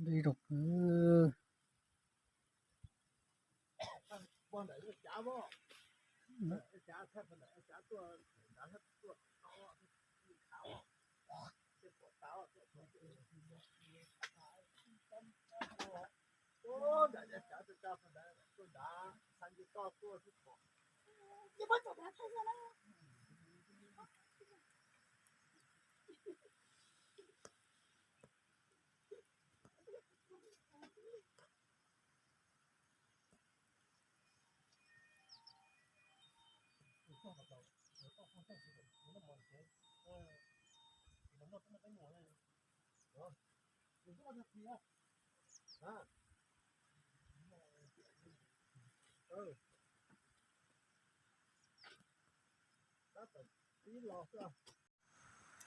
Li rau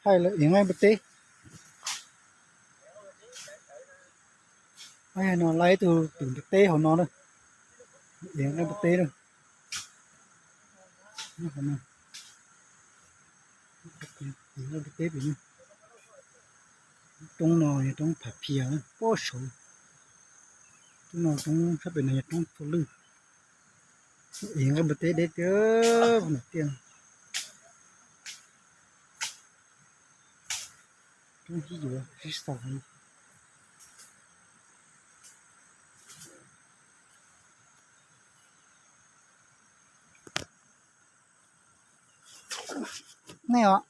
Hais lawv ev nqaij npua teb. Hais no lawv ib tug pem npua teb hauv no na, ev nqaij npua teb na. Ev nqaij npua teb pem no. Roob no yog roob Pham Phias na, pob saud. Roob no roob sab pem no yog roob Txhuas Lwj. Ev nqaij npua teb deb tiag, tiaj. Roob sib yuav sib xaus. Nej os,